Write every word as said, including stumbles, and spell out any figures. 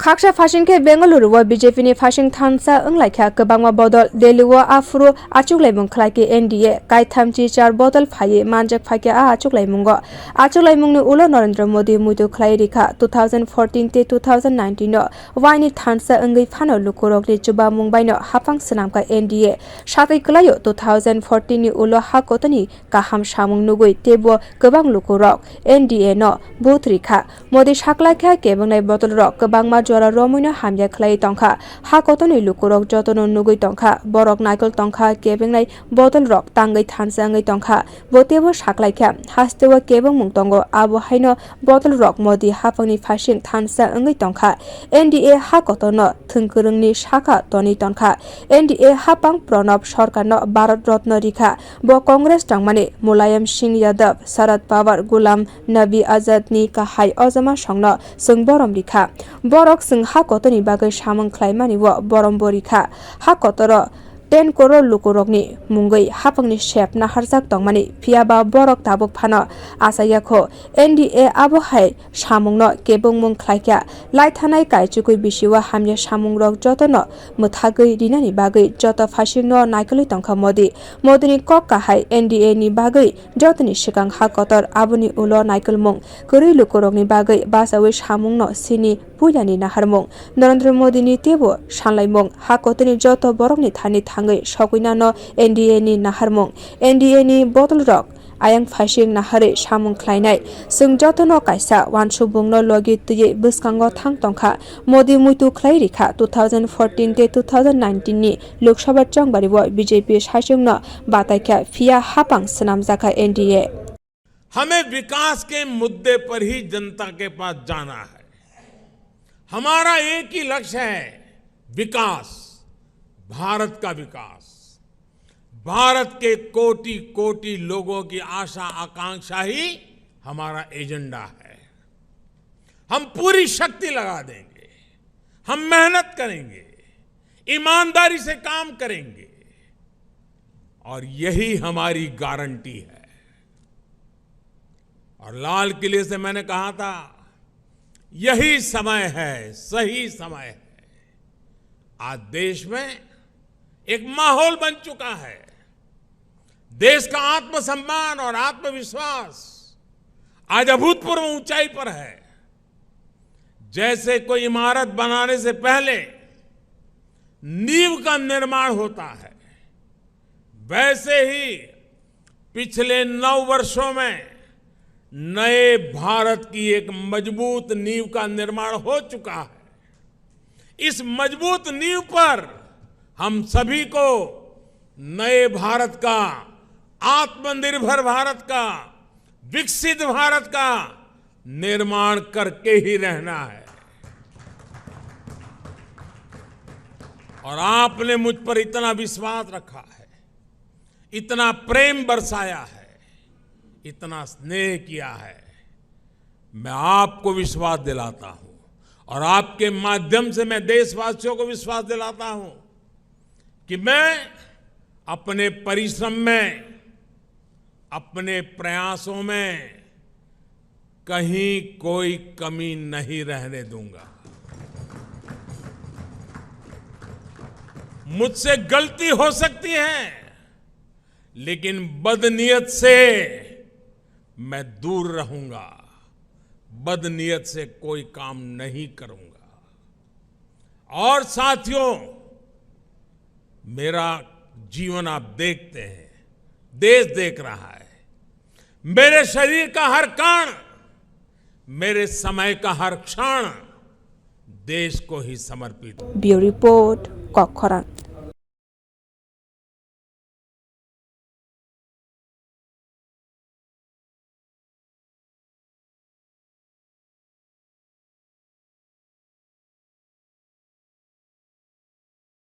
Haksa phasing khe Bengaluru o B J P ni phasing thansa wnglaikha kwbangma bodol. Delhi o aphuru achuklaimung khlaikhe N D A, kaithamchi char bodol phaiwi manjak phaikha a achuklaimungo. Achuklaimungni ulo Narendra Modi muitu khlai rikha two thousand fourteen tei two thousand nineteen o waini thansa wngwi phano lukurokni chubamung baino haphang swnamkha N D A. Satwi kwlaio two thousand fourteen ni ulo ha kotorni kaham samung nugwi teibo kwbang lukurok N D A no vote rikha. Modi saklaikha kebwngnai bodolrok kwbangma jora romwino hamya khlaiwi tongkha. Ha kotorni lukurok jotono nugwi tongkha, borok naikol tongkha, kebwngnai bodolrok tangwi thansa wngwi tongkha. Bo teibo saklaikha, hasteo kebengmung tongo, abo haino bodolrok Modi haphangni phasing thansa wngwi tongkha. N D A ha kotorno thwngkwrwngni saka tonwi tongkha. N D A haphang Pranab Sarkarno Bharat Ratna rikha. Bo Congress tongmani Mulayam Singh Yadav, Sharad Pawar, Ghulam Nabi Azad ni kahai ojama songno chwng borom rikha. Borok chwng ha kotorni bagwi samung khlaimani o borom bo rikha. Ha kotoro ten koror lukurokni mungwi haphangni sep naharjak tongmani, phiyaba borok tabuk phano achaiya kho. N D A abo hai samungno kebengmung khlaikha. Laithanai kaichukwi bisio hamya samungrok jotono mwthagwi rinani bagwi joto phasingno naikolwi tongkha Modi. Modini kok kahai N D A ni bagwi jotoni swkang ha kotor, aboni ulo naikolmung kwrwi lukurokni bagwi bachaui samungno sini puilani naharmung. Narendra Modini teibo sanlaimung, ha kotorni joto borokni thani thangwi sokwi nano N D A ni naharmung. N D A ni bodolrok ayang phasing naharwi samung khlainai. Chwng jotono kaisa uansukmungno logi twiwi bwskango thang tongkha. Modi muitu khlai rikha two thousand fourteen tei two thousand nineteen ni Lok Sabha chongbari o B J P saichungno bataikha, phiya haphang swnamjakha N D A. हमें विकास के मुद्दे पर ही जनता के पास जाना है। हमारा एक ही लक्ष्य है, विकास, भारत का विकास। भारत के कोटि कोटि लोगों की आशा आकांक्षा ही हमारा एजेंडा है। हम पूरी शक्ति लगा देंगे, हम मेहनत करेंगे, ईमानदारी से काम करेंगे, और यही हमारी गारंटी है। और लाल किले से मैंने कहा था, यही समय है, सही समय है। आज देश में एक माहौल बन चुका है। देश का आत्मसम्मान और आत्मविश्वास आज अभूतपूर्व ऊंचाई पर है। जैसे कोई इमारत बनाने से पहले नींव का निर्माण होता है, वैसे ही पिछले नौ वर्षों में नए भारत की एक मजबूत नींव का निर्माण हो चुका है। इस मजबूत नींव पर हम सभी को नए भारत का, आत्मनिर्भर भारत का, विकसित भारत का निर्माण करके ही रहना है। और आपने मुझ पर इतना विश्वास रखा है, इतना प्रेम बरसाया है, इतना स्नेह किया है, मैं आपको विश्वास दिलाता हूं और आपके माध्यम से मैं देशवासियों को विश्वास दिलाता हूं कि मैं अपने परिश्रम में, अपने प्रयासों में कहीं कोई कमी नहीं रहने दूंगा। मुझसे गलती हो सकती है, लेकिन बदनीयत से मैं दूर रहूंगा, बदनीयत से कोई काम नहीं करूंगा। और साथियों, मेरा जीवन आप देखते हैं, देश देख रहा है, मेरे शरीर का हर कण, मेरे समय का हर क्षण देश को ही समर्पित। Bureau Report, Kokhoran.